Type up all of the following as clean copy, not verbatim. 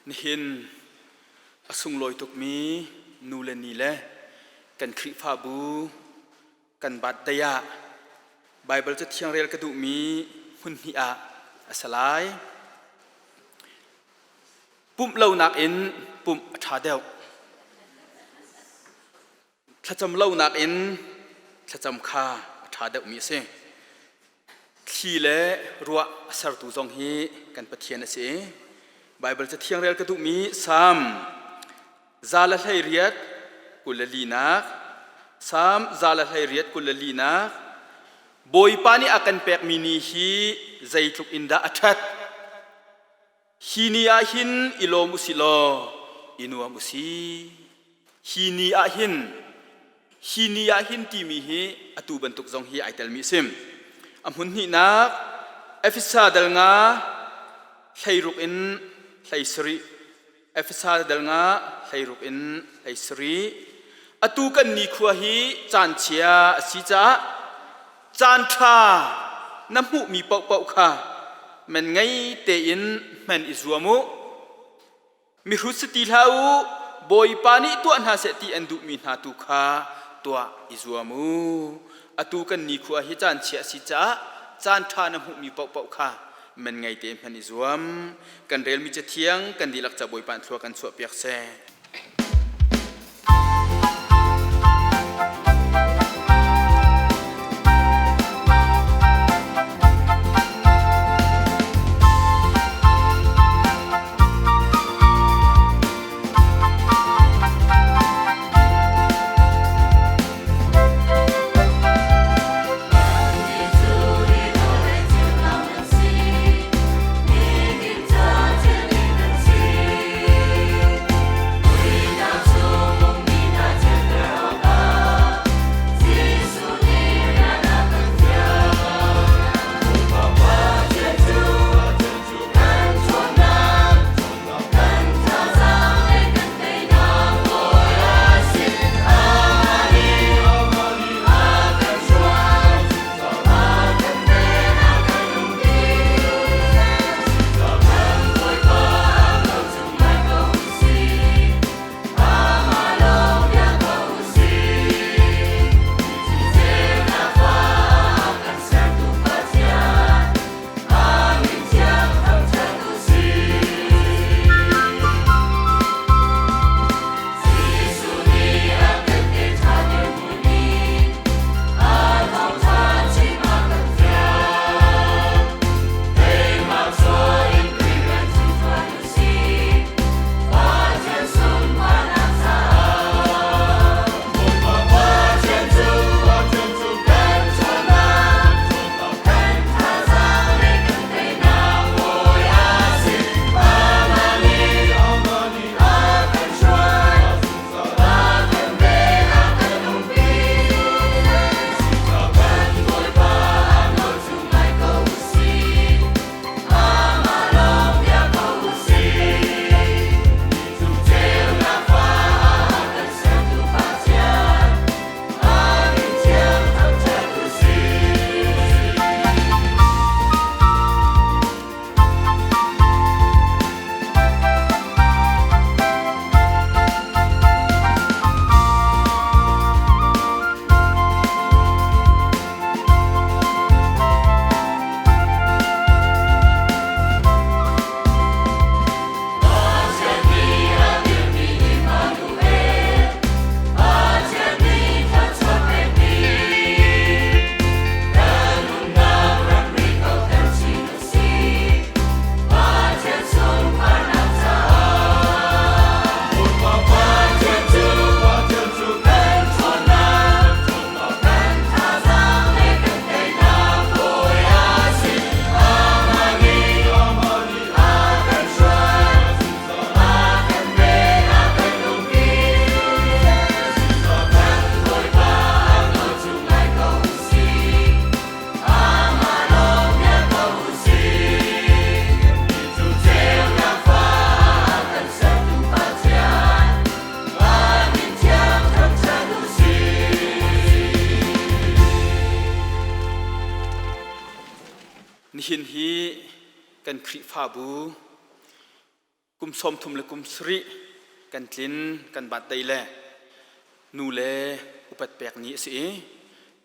Nihin a sunglawi tukmi nu le ni le kan Khrihfabu kan birthday ah Baibal Cathiang rel ka duhmi hmun hnih ah a si lai. Pumh lonak in pumh a ṭha deuh. Thlacam lonak in thlacam kha a ṭha deuhmi a si. Thli le ruah a sertu zong hi kan Pathian a si. Baibal Cathiang rel ka duhmi Salm 118:24, Salm 118:24. Bawipa nih a kan pekmi ni hi zeitluk in dah a ṭhat! Hi ni ah hin i lawm u si law i nuam u si. Hi ni ah hin, hi ni ah hin timi hi atu bantuk zong hi ai telmi a si. A hmun hnihnak Efesa dal nga 16 in 17, Efesa dal nga 16 in 17. Atu kan nikhua hi caan chia a si caah Caan ṭha na hmuhmi paohpaoh kha men ngei tein hman i zuam u. Mihrut si ti hlah u, Bawipa nih tuah hna seh ti an duhmi hna tu kha tuah i zuam u. Atu kan nikhua hi caan chia a si caah caan ṭha na hmuhmi paohpaoh kha men ngei tein hman i zuam. Kan relmi Cathiang kan dihlak ca Bawipa nih thlua kan chuahpiak seh. Nihin hi kan Khrihfabu Kum 30 le kum sarih kan tlin kan birthday le nu le upat pek ni a si i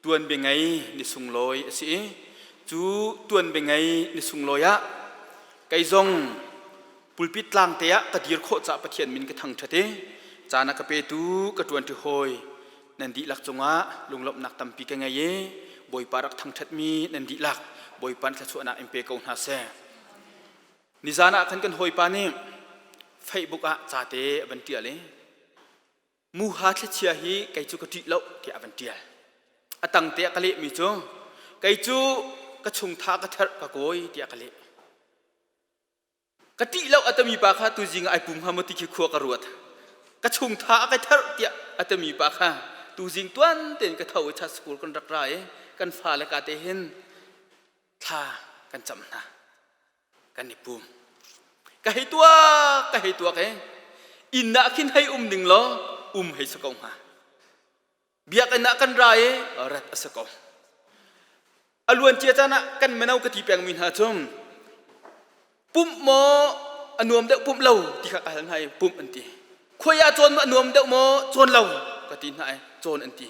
tuanbia ngei ni sunglawi a si i cu tuanbia ngei ni sunglawi ah kei zong pulpit tlang te ah ka dir khawh caah Pathian min ka thangṭhat i caan a ka petu ka ṭuanṭi hawi nan dihlak cungah lunglawmhnak tampi ka ngei i Bawipa rak thangṭhatmi nan dihlak Bawipa thluachuahnak in pe ko hna seh. Nizan ah khan kan hawipa nih Facebook ah ca te a van ṭial i muha thlichia hi kei cu ka ṭih lo tiah a van ṭial. A tang te ah ka lehmi cu kei cu ka chungtha ka therh ka kawi tiah ka leh. Ka ṭih lo a tami pa kha tuzing ah ai pum hnga maw ti khi khua ka ruat. Ka chungtha a ka therh tiah a tami pa kha tuzing tuan tein ka tho i chat school kan rak ra i kan fale ka te hin thla kan cam hna. Kan i pum. Ka hei tuak, ka hei tuak e. Inn ah khin hei um ding law um hei si ko hnga. Biakinn ah kan ra i rat a si ko. A luan cia caan ah kan mino ka ti pengmi hna cu pumh maw a nuam deuh pumh lo ti kha ka hal hna i pumh an ti. Khuai ah cawn maw a nuam deuh maw cawn lo ka ti hna i cawn an ti.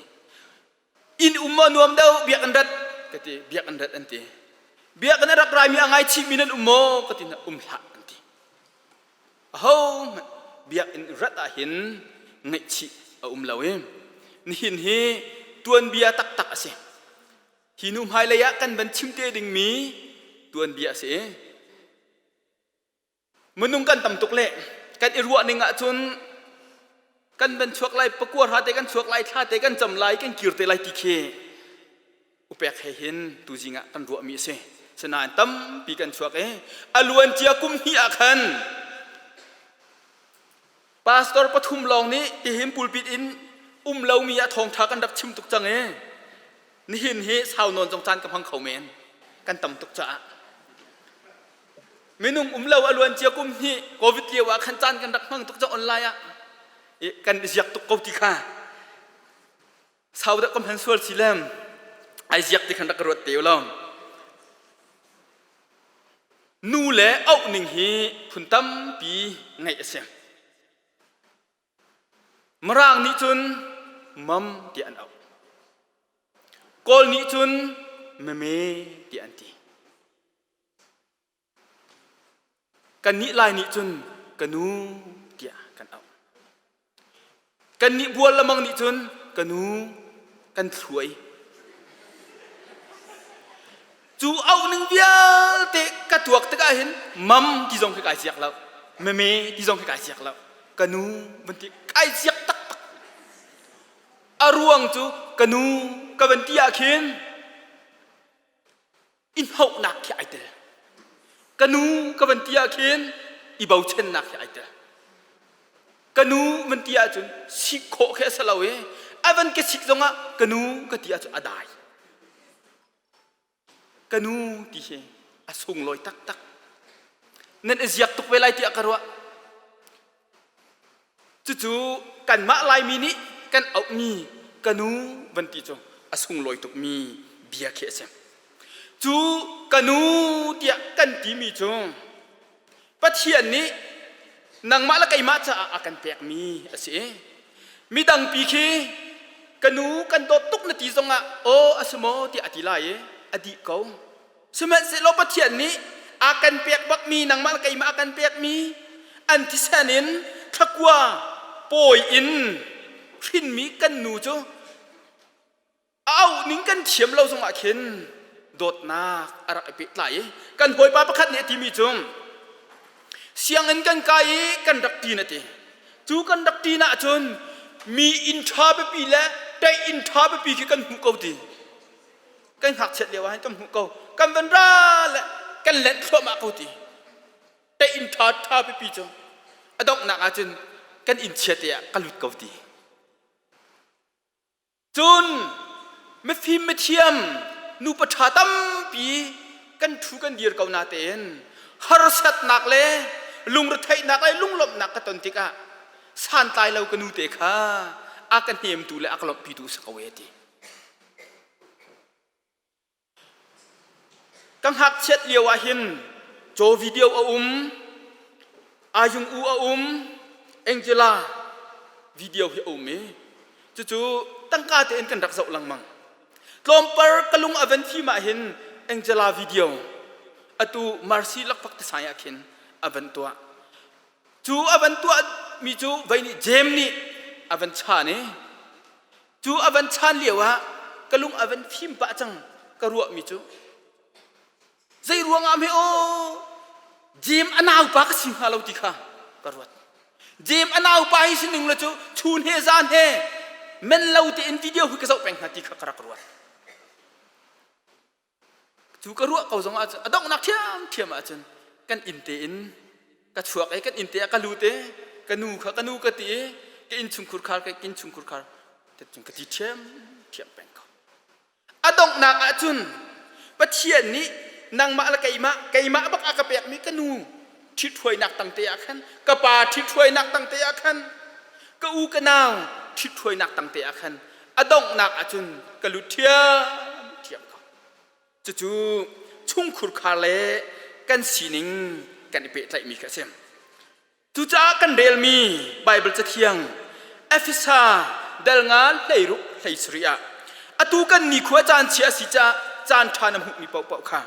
Inn um maw nuam deuh biakinn rat ka ti biakinn rat an ti. Biakinn a rak raimi a ngaichihmi nan um maw ka ti hna um hlah an ti. Ahohmanh biakinn rat ah hin ngaihchih a um lo i nihin hi tuanbia taktak a si. Hi nu hmailei ah kan van chim te dingmi tuanbia a si i minung kan tam tuk le kan i ruah ning ahcun kan van chuak lai pakua hra te kan chuak lai thla te kan cam lai kan kir te lai ti khi upek he hin tuzing ah kan ruahmi a si. Sinain tampi kan chuak i a luancia kum hnih ah khan pastor pathum lawng nih tihin pulpit in um lomi ah thawngṭha kan rak chim tuk cang i nihin hi sau nawn zong caan ka hmang kho men kan tam tuk caah minung um lo a luancia kum hnih covid lio ah khan caan kan rak hmang tuk cang online ah kan ziak tuk ko ti kha Sau dah ka hman sual si lem ai ziak ti khan rak ka ruat te lo. Nu le auh ning hi phun tampi ngeih a si. Mirang nih cun mam tiah an auh. Kawl nih cun meme tiah an ti. Kannih Lai nih cun ka nu tiah kan auh. Kannih bual lamang nih cun ka nu kan thluai. Cu auh ning vialte ka tuak tikah hin mam ti zong khi kai siak lo. Meme ti zong khi kai siak lo. Ka nu van ti kai siak taktak. A ruang cu ka nu ka van ti ah khin i hnohnak khi ai tel. Ka nu ka van ti ah khin i bochannak khi ai tel. Ka nu van ti ahcun sik khawh khi a si lo i a van ka sik zongah ka nu ka ti ahcun a dai. Ka nu ti hi a sunglawi taktak. Nan i ziak tuk ve lai tiah ka ruah. Cucu kanmah Laimi nih kan auhmi ka nu van ti cu a sunglawi tukmi bia khi a si. Cu ka nu tiah kan timi cu Pathian nih nangmah le keimah caah a kan pekmi a si i midang pi khi ka nu kan dawt tuk na ti zongah aw a si maw tiah a ti lai i a dih ko. Sihmanhsehlaw Pathian nih a kan pek bakmi nangmah le keimah a kan pekmi an thisen in thlakua pawi in hrinmi kan nu cu a auh ning kan thiam lo zongah khin dawtnak a rak i pehtlai i kan bawipa pakhat nih a timi cu sianginn kan kai i kan rak ṭin a ti cu kan rak ṭin ahcun mi inn ṭha pipi le ṭeih inn ṭha pipi khi kan hmuh ko ti kan ngakchiat lio ah hin kan hmuh ko kan van ra le kan lenh thluahmah ko ti te inn ṭha ṭha pipi cu a donghnak ah cun kan inn chia te ah ka lut ko ti cun mifim mithiam nupa ṭha tampi kan ṭhu kan dir ko na tein harsatnak le lungretheihnak le lunglawmhnak ka ton tikah santlai lo ka nu te kha a ka hnemtu le a ka lawmhpitu si ko e ti Ka ngakchiat lio ah hin caw video a um. Ayung U a um, Angela video hi a um i cucu tangka tein kan rak zoh lengmang. Tlawmpar ka lung a van fim ah hin Angela video atu Marcy lakphak tisai ah khin a van tuah. Cu a van tuah mi cu vei nih Jem nih a van chan i cu a van chan lio ah ka lung a van fim pah cang ka ruah mi cu zei ruangah hme aw Jem a naupa ka si hnga lo ti kha ka ruat. Jem a naupa hi sining le cu chun he zan he men lo tein video hi ka zoh peng hna ti kha ka rak ruat. Cu ka ruah ko zong ahcun a donghnak ṭhiamṭhiam ahcun kan inn tein ka chuak i kan inn te ah ka lut i ka nu kha ka nu ka ti i ka innchungkhur khar ka innchungkhur khar cun ka ti ṭhiamṭhiam peng ko. A donghnak ahcun Pathian nih nangmah le keimah keimah bak a ka pekmi ka nu ṭhithruainak tangte ah khan ka pa ṭhithruainak tangte ah khan ka u ka nau ṭhithruainak tangte ah khan a donghnak ahcun ka lut ṭhiamṭhiam ko. Cucu chungkhur khar le kan sining kan i pehtlaihmi kha a si. Cucaah kan relmi Baibal Cathiang Efesa dal nga 16 17 ah atu kan nikhua caan chia a si caah caan ṭha na hmuhmi paohpaoh kha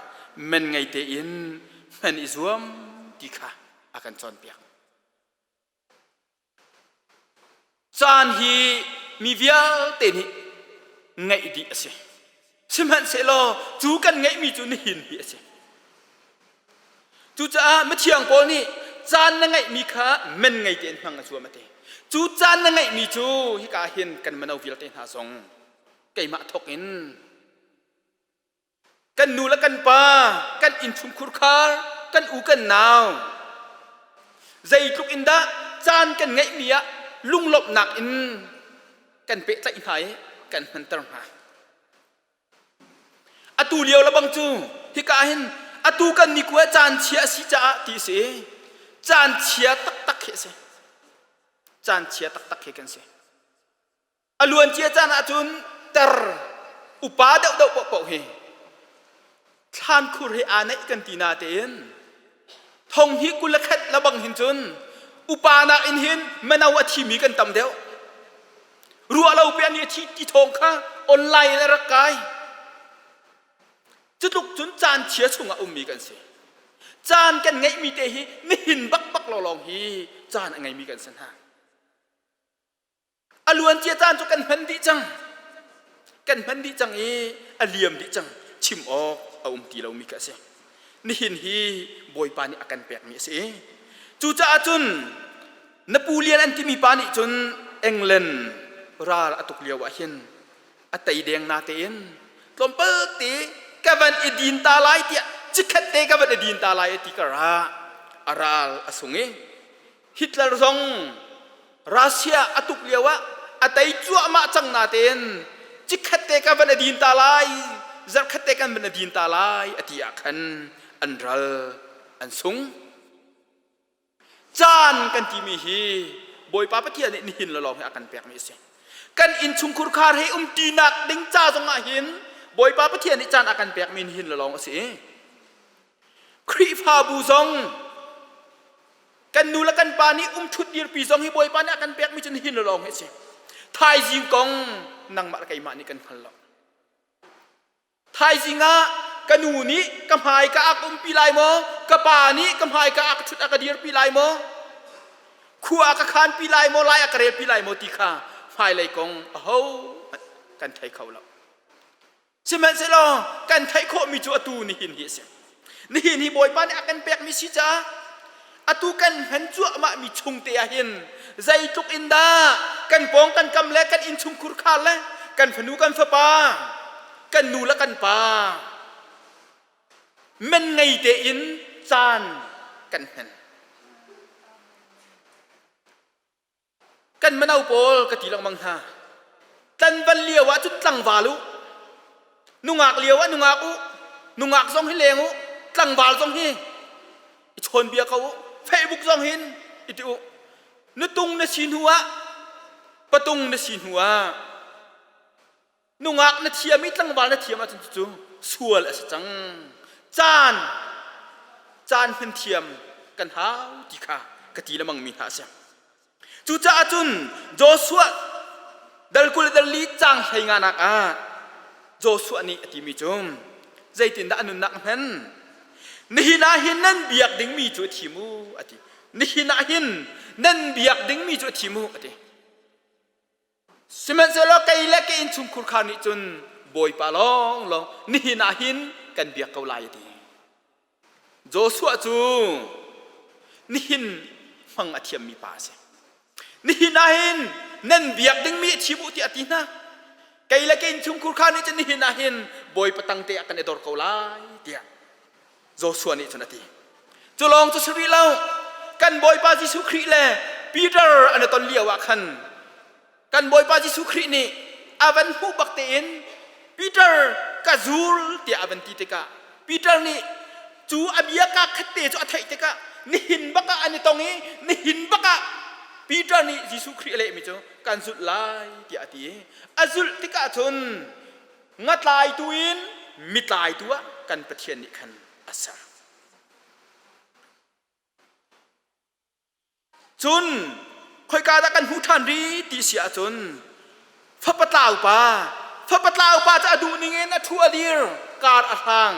men ngei tein hman i zuam ti kha a kan cawnpiak. Caan hi mi vialte nih ngeih dih a si. Sihmanhsehlaw cu kan ngeihmi cu nihin hi a si. Cucaah mithiang Paul nih caan na ngeihmi kha men ngei tein hmang a zuam a ti. Cu caan na ngeihmi cu hika hin kan mino vialte hna zong keimah thawk in Kan nu le kan pa, kan innchungkhur khar, kan u kan nau. Zeitluk in dah caan kan ngeihmi ah lunglawmhnak in kan pehtlaih hna i kan hmanter hna. Atu lio lebang cu hika hin atu kan nikhua caan chia a si caah ti a si. Caan chia taktak khi a si. Caan chia taktak khi kan si. A luancia caan ahcun ter upa deuhdeuh paohpaoh hi thlankhur he aa naih kan ti natein thong hi 21 lebang hin cun upa nakin hin mino a thimi kan tam deuh. Ruah lo pe an i thi ti thawng kha online in a rak kai. Cutluk cun caan chia chungah ummi kan si. Caan kan ngeihmi te hi nihin bakbak lawnglawng hi caan a ngeimi kan si hna. A luancia caan cu kan hman dih cang. Kan hman dih cang i a liam dih cang. Chim awk a um ti lomi kha a si. Nihin hi Bawipa nih a kan pekmi a si. Cucaah cun Napoleon an timi pa nih cun England ral a tuk lio ah hin a tei deng natein tlawmpal te ka van i din ta lai tiah cikhat te ka van i din ta lai ti kar ah a ral a sung i Hitler zong Russia a tuk lio ah a tei cuahmah cang natein cikhat te ka van a din ta lai zarkhat te kan van a din ta lai a ti ah khan an ral an sung. Caan kan timi hi Bawipa Pathian nih nihin lawng hi a kan pekmi a si. Kan innchungkhur khar he umṭinak ding ca zong ah hin Bawipa Pathian nih caan a kan pekmi nihin lawng a si. Khrihfabu zong Kan nu le kan pa nih umṭhut dirpi zong hi Bawipa nih a kan pekmi cu nihin lawng hi a si. Thaizing kong nangmah le keimah nih kan hngal lo. Thaizing ah ka nu nih ka hmai ka ak umpi lai maw? Ka pa nih ka hmai ka ak ṭhut a ka dirpi lai maw? Khua a ka khanpi lai maw? Lai a ka relpi lai maw ti kha hmailei kong aho kan thei kho lo. Sihmanhsehlaw kan theih khawhmi cu atu nihin hi a si. Nihin hi Bawipa nih a kan pekmi si caah atu kan hman cuahmahmi chung te ah hin zeitluk in dah kan pawng kan kam le kan innchungkhur khar le kan fanu kan fapa kan nu le kan pa men ngei tein caan kan hman. Kan mino pawl ka ti lengmang hna. Tlanval lio ah cun tlangval u. Nungak lio ah nungak u. Nungak zong hi leng u. Tlangval zong hi i chawnbia ko u. Facebook zong hin i ti u. Nutung na si hnu ah patung na si hnu ah Nungak na thiam i tlangval na thiam ahcun cucu sual a si cang. Caan caan hman thiam kan hau ti kha ka ti lemang mi hna a si. Cucaah cun Joshua dal 20 dal li caang hlei nganak ah Joshua nih a timi cu zeitindah a nunnak a hman? Nihin ah hin nan biak dingmi cu a thim u a ti. Nihin ah hin nan biak dingmi cu a thim u a ti. Sihmanhsehlaw kei le ka innchungkhur khar nih cun Bawipa lawnglawng nihin ah hin kan biak ko lai a ti. Joshua cu nihin hmang a thiammi pa a si. Nihin ah hin nan biak dingmi a thim u tiah a ti hna. Kei le ka innchungkhur kha nih cun nihin ah hin Bawipa tangte ah kan i dor ko lai tiah Joshua nih cun a ti. Cu lawng cu si rih lo. Kan Bawipa Jesuh Khrih le Peter an i ton lio ah khan kan Bawipa Jesuh Khrih nih a van hmuh bak tein Peter ka zul tiah a van ti tikah Peter nih cu a bia ka khat te cu a theih tikah nihin bak ah an i tong i nihin bak ah Peter nih Jesuh Khrih a lehmi cu kan zulh lai tiah a ti i a zulh tikah cun ngatlaitu in mitlaitu ah kan Pathian nih khan a ser. Cun khoika dah kan hmuh ṭhan rih ti si ahcun fapa tlau pa fapa tlau pa cu a duh ning in a ṭhu a dir kar a hlang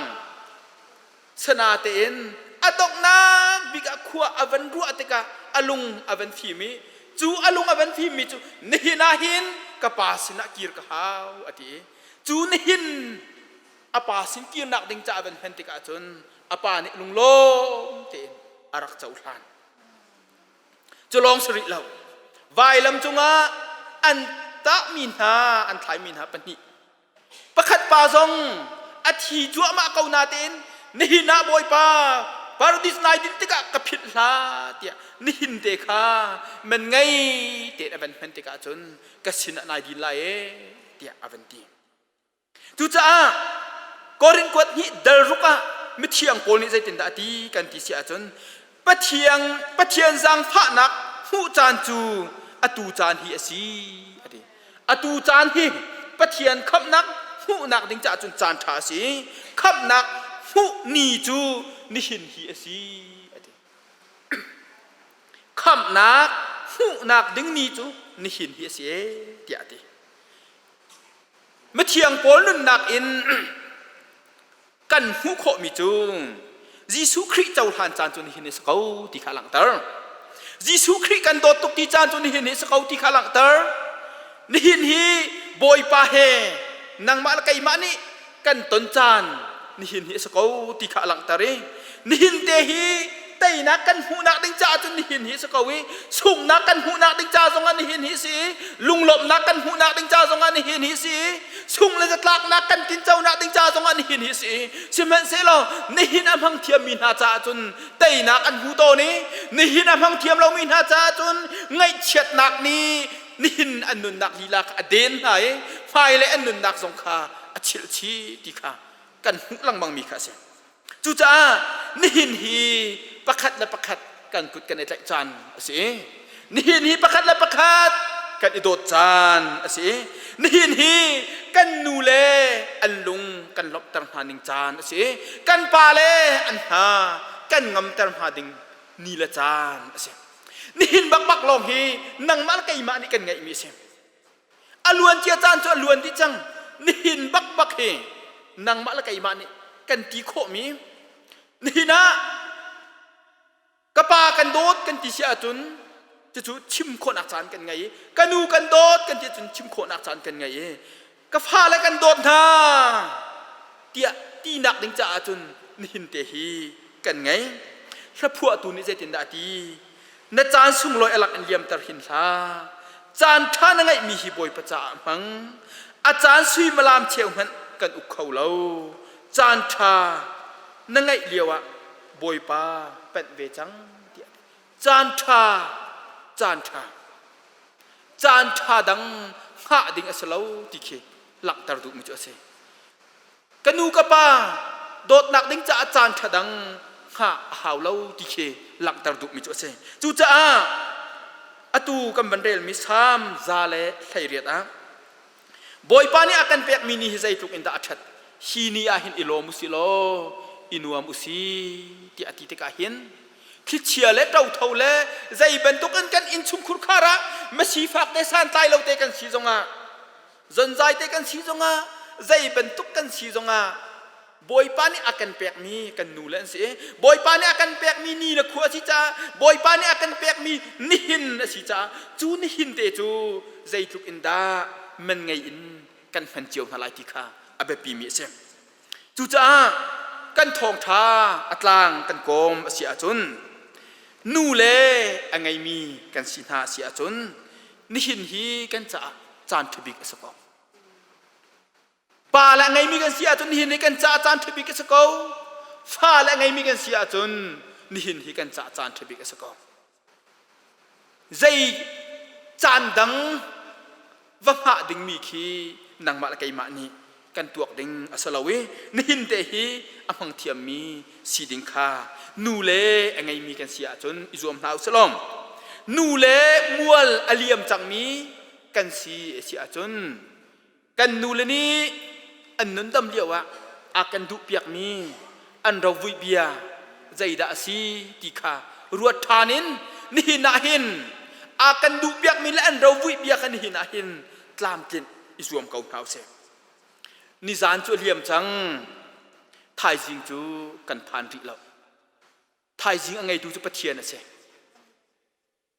sanatein a donghnak bik ah khua a van ruah tikah a lung a van fim i cu a lung a van fimmi cu nihin ah hin ka pa sinah kir ka hau a ti i cu nihin a pa sin kirnak ding ca a van hman tikah cun a pa nih lunglawm tein a rak cohlan. Cu lawng si rih lo. Vailam cungah an tahmi hna, an thlaimi hna pahnih. Pakhat pa zong a thi cuahmah ko natein nihin ah Bawipa paradis nai din tikah ka philh hlah tiah nihin te kha man ngei tein a van hman tikah cun ka sin ah nai din lai e tiah a van ti. Cucaah Korin kuat hnih dal ruk ah mithiang Paul nih zeitindah a ti kan ti si ahcun Pathian Pathian zaangfahnak hmuh caan cu atu caan hi a si a ti. Atu caan hi Pathian khamhnak hmuhnak ding caah cun caan ṭha a si. Khamhnak hmuh ni cu nihin hi a si a ti. Khamhnak hmuhnak ding ni cu nihin hi a si e tiah a ti. Mithiang Paul nunnak in kan hmuh khawhmi cu Jesuh Khrih cohlan caan cu nihin ni si ko ti kha a langhter. Jesuh Khrih kan dawt tuk ti caan cu nihin ni si ko ti kha a langhter. Nihin hi Bawipa he nangmah le keimah nih kan ton caan nihin hi a si ko ti kha a langhter i nihin te hi teinak kan hmuhnak ding caah cun nihin hi a si ko i sunghnak kan hmuhnak ding ca zongah nihin hi a si i lunglawmhnak kan hmuhnak ding ca zongah nihin hi a si i sung le zatlaknak kan tinconak ding ca zongah nihin hi a si i sihmanhsehlaw nihin a hmang thiammi hna caah cun teinak an hmu tawn i nihin a hmang thiam lomi hna caah cun ngaihchiatnak nih nihin an nunnak lila kha a den hna i hmailei an nunnak zong kha a chilh chih ti kha kan hmuh lengmangmi kha a si. Cucaah nihin hi pakhat le pakhat kan kut kan i tlaih caan a si. Nihin hi pakhat le pakhat kan i dawt caan a si. Nihin hi kan nu le an lung kan lawmhter hna ning caan a si. Kan pa le an hna kan ngamter hna ding ni le caan a si. Nihin bakbak lawng hi nangmah le keimah nih kan ngeihmi a si. A luan cia caan cu a luan dih cang. Nihin bakbak hi nangmah le keimah nih kan ti khawhmi nihin ah ka pa kan dawt kan ti si ahcun cucu chim khawhnak caan kan ngei i ka nu kan dawt kan ti ahcun chim khawhnak caan kan ngei i ka fale kan dawt hna tiah tinak ding caah cun nihin te hi kan ngei. Hlaphuahtu nih zeitindah a ti? Na caan sunglawi a lak in liamter hin hlah. Caan ṭha na ngeihmi hi Bawipa caah hmang. A caan suimilam cheu hmanh kan uk kho lo. Caan ṭha na ngeih lioah Bawipa panh ve cang tiah a ti. Caan ṭha, caan ṭha. Caan ṭha dang hngah ding a si lo ti khi langhter duhmi cu a si. Ka nu ka pa dawtnak ding caah caan ṭha dang hngah a hau lo ti khi langhter duhmi cu a si. Cucaah atu kan van relmi Salm 118 ah Bawipa nih a kan pekmi ni hi zeitluk in dah a ṭhat hi ni ah hin i lawm u si law i nuam u si tiah a ti tikah hin. Thlichia le ṭotho le zei bantukin kan innchungkhur khar ah masifak te santlai lo te kan si zongah zonzai te kan si zongah zei bantuk kan si zongah Bawipa nih a kan pekmi kan nu le an si i Bawipa nih a kan pekmi ni le khua a si caah Bawipa nih a kan pekmi nihin a si caah cu nihin te cu zeitluk in dah man ngei in kan hman cio hna lai ti kha a biapimi a si. Cucaah kan thawngṭha a tlang kan kawm a si ahcun nu le a ngeimi kan si hna a si ahcun nihin hi kan caah caan ṭha bik a si ko. Pa le a ngeimi kan si ahcun nihin hi kan caah caan ṭha bik a si ko. Fa le a ngeimi kan si ahcun nihin hi kan caah caan ṭha bik a si ko. Zei caan dang va hngah dingmi khi nangmah le keimah nih kan tuak ding a si lo i nihin te hi a hmang thiammi si ding kha nu le a ngeimi kan si ahcun i zuam hna usih law nu le mual a liam cangmi kan si a si ahcun Kan nule nih an nundam lioah a kan duhpiakmi an rovuih bia zeidah a si ti kha ruat ṭhan in nihin ah hin a kan duhpiakmi le an rovuih bia kha nihin ah hin tlamtlinh i zuam ko hna usih. Nizan cu a liam cang, thaizing cu kan phan rih lo. Thaizing a ngeitu cu Pathian a si.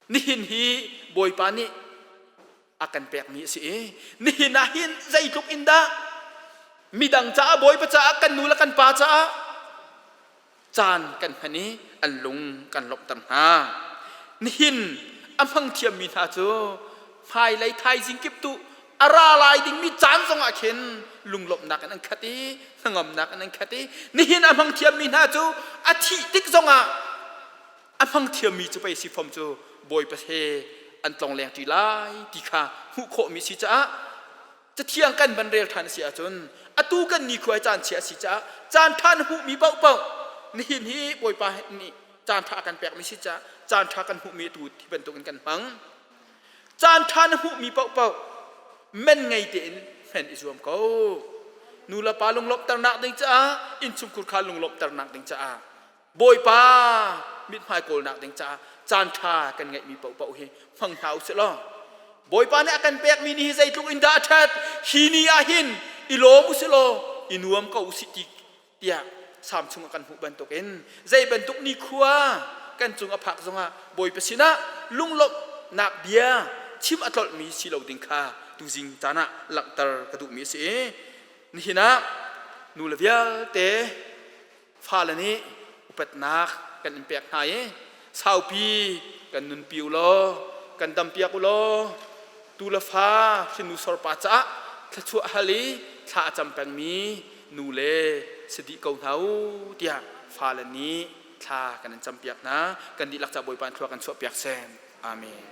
Nihin hi Bawipa nih a kan pekmi a si i nihin ah hin zeitluk in dah midang caah Bawipa caah kan nu le kan pa caah caan kan hman i an lung kan lawmhter hna. Nihin a hmang thiammi hna cu hmailei thaizing kip tu a ra lai dingmi caan zongah khin lunglawmhnak in an khat i hnangamnak in an khat i nihin a hmang thiammi hna cu a thih tik zongah a hmang thiammi cu pei si fom cu Bawipa he an tlongleng ṭi lai ti kha hmuh khawhmi si caah cathiang kan van rel ṭhan a si ahcun atu kan nikhua caan chia a si caah caan ṭha na hmuhmi paohpaoh nihin hi Bawipa nih caan ṭha a kan pekmi si caah caan ṭha kan hmuhmi atu hi bantukin kan hmang caan ṭha na hmuhmi paohpaoh men ngei tein hmen i zuam ko nu le pa lunglawmhternak ding caah innchungkhur kha lunglawmhternak ding caah Bawipa mithmai kawlnak ding caah caan ṭha kan ngeihmi paohpaoh hi hmang hna usih law Bawipa nih a kan pekmi ni hi zeitluk in dah a ṭhat hi ni ah hin i lawm usih law i nuam ko usih ti tiah Salm chungah kan hmuh bantukin zei bantuk nikhua kan cung a phak zongah Bawipa sinah lunglawmhnak bia chim a tlolhmi si lo ding kha tuzing caan ah langhter ka duhmi a si i nihin ah nu le vialte Fale nih upatnak kan in pek hna i saupi kan nunpi u law kan dampiak u law tu le fa hrinnu sorpa caah thluachuah hal i thla a cam pengmi nu le si dih ko hna u tiah fale nih thla kan in campiak hna. Kan dihlak ca Bawipa in thlua kan chuahpiak seh. Amen.